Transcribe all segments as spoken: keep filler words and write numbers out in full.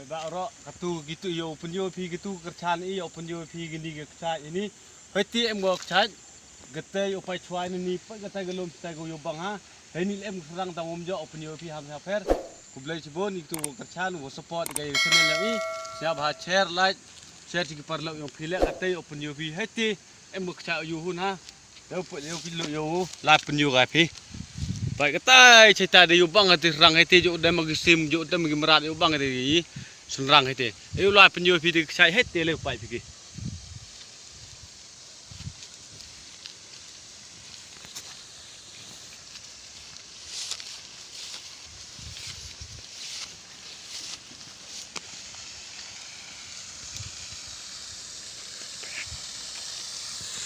Ba ro katu kitu ïa u pynïoh phi kitu kyrchan ïa u pynïoh phi kini ki kyrchan ini. Hoi ti em go kyrchan. Kata ïa u pai chwa ini ni pa kata ka lum ta go ïa u bang ha. Hei ni em kyrang ta ngom jo u pynïoh phi ham sa pher. Khublei chibun itu kyrchan u support ka channel ïa i. Sia ba share like share ti ki parlok ïa phi le kata ïa u pynïoh phi hei ti. Em buk cha yu hun ha. Deu put yu ki lu yu la pun yu ga phi. Pai katai chai ta de yu bang ati rang hei ti ju dem ki sim ju dem ki mrat yu bang ati yi. Sun rang hei ti. Yu la pun yu phi ti chai hei ti le pai phi ki.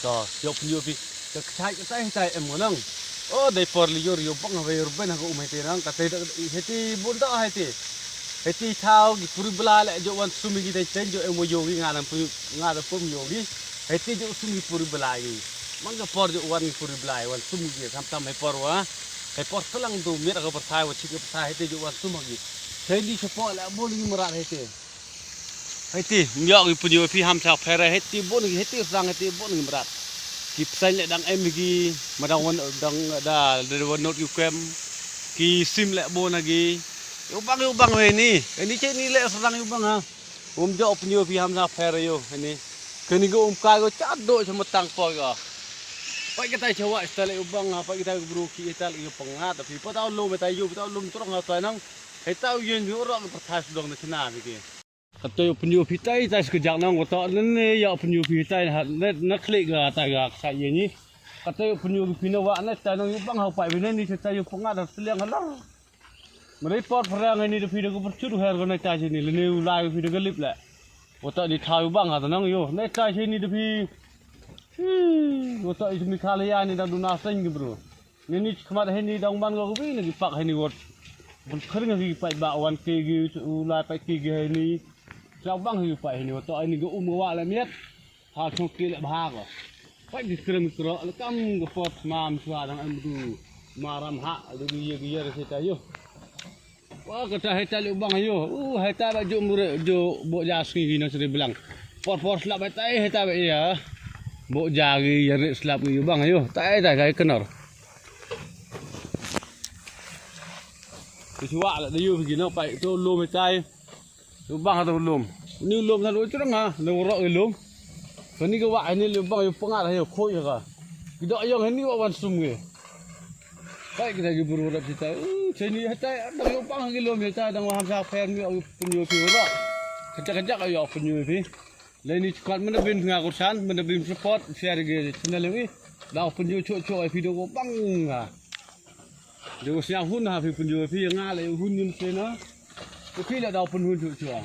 To, ïoh pynïoh phi. Ka kchai ka tai tai em ngonang. O, dei por li yor ïoh bang ha yor ben ha ka um hei te nang. Ka tai da hei te bun da hei te. Hei te thau ki puri bla le jo wan sum ki tai ten jo em wo yogi nga nam pun nga da pum yogi. Hei te jo sum ki puri bla gi. Mang ka por jo wan ki puri bla wan sum ki tam tam hei por wa. Hei por kelang tu miet ka perthai wa chik ka perthai hei te jo wan sum ki. Hei ni sepo le bun ki merat hei te. Hei ti, ym ïoh ki pynïoh phi ham sa pher hei ti bun ki hei ti rang hei ti bun ki mrat. Ki psain le dang em ki, ma dang wan dang da da wan not ki kwem. Ki sim le bun ha ki. Ïoh bang ïoh bang hei ni. Hei ni che ni le rang ïoh bang ha. Um ïoh pynïoh phi ham sa pher ïoh hei ni. Kani ko um kai ko cha do cha matang po ko. Pai kita cha wa sta le ïoh bang ha, pai kita ko bru ki ita le ïoh pang ha, tapi pa tau lum ta ïoh pa tau lum trong ha ta nang. Hei tau yen ïoh rong pa thas dong na chna phi ki. Kata ïoh pynïoh phi tai tai sekejap nang kata ne ne ïoh pynïoh phi tai ha ne ne klik ga tai ga sa ye ni. Kata ïoh pynïoh phi ne wa ne tai nang ïoh bang ha pai phi ne ni tai ïoh pengat ha seliang ha lar. Mari por perang ini da phi da ku percut her ko ne tai sini le ne u lai phi da ku lip le. Kata di thau ïoh bang ha nang ïoh ne tai sini da phi. Kata i mi khala ya ni da du na seng ki bro. Ngi ni khmat hini dang ban go kawei na ki pak hini wat. Bun khring ki pak ba wan ki gi u lai pak ki gi hini. Sa bang ki pak hini wat to hini go um wa la miet. Ha chung ki le bha go. Pak ki krem kro le kam go pot mam swa dang am du. Maram ha du gi ye gi ye re ta yo. Wa kata hei ta lubang ayo. Uh hei ta ba ju mure ju bo ja sngi gi na sri bilang. Por por slap hei ta hei ta ba iya. Bo ja gi ya rit slap gi bang ayo. Ta hei ta kai kenor. Ki chuwa la da yu gi no pai to lum hei ta. Lubang ha to lum. Ni lum na lum churang ha. Na woro lum. Kani ka wa ni lubang yu pengat ha yu khoi ka. Ki dok yong ni wa wan sum gi. Pai kita ki buru rap kita. Uh, sini hatai dang ïoh bang ki lum ïa tai dang waham sa pher mi au pynïoh phi ura. Kajak kajak ïoh pynïoh phi. Lai ni chkat mena bin nga kursan mena bin support share ki channel ïa wi. Dau pynïoh chok chok ai video ko bang nga. Dia ko sñiaw hun ha phi pynïoh phi nga lai hun nim sena. Ko phi la dau pynhun chok chok.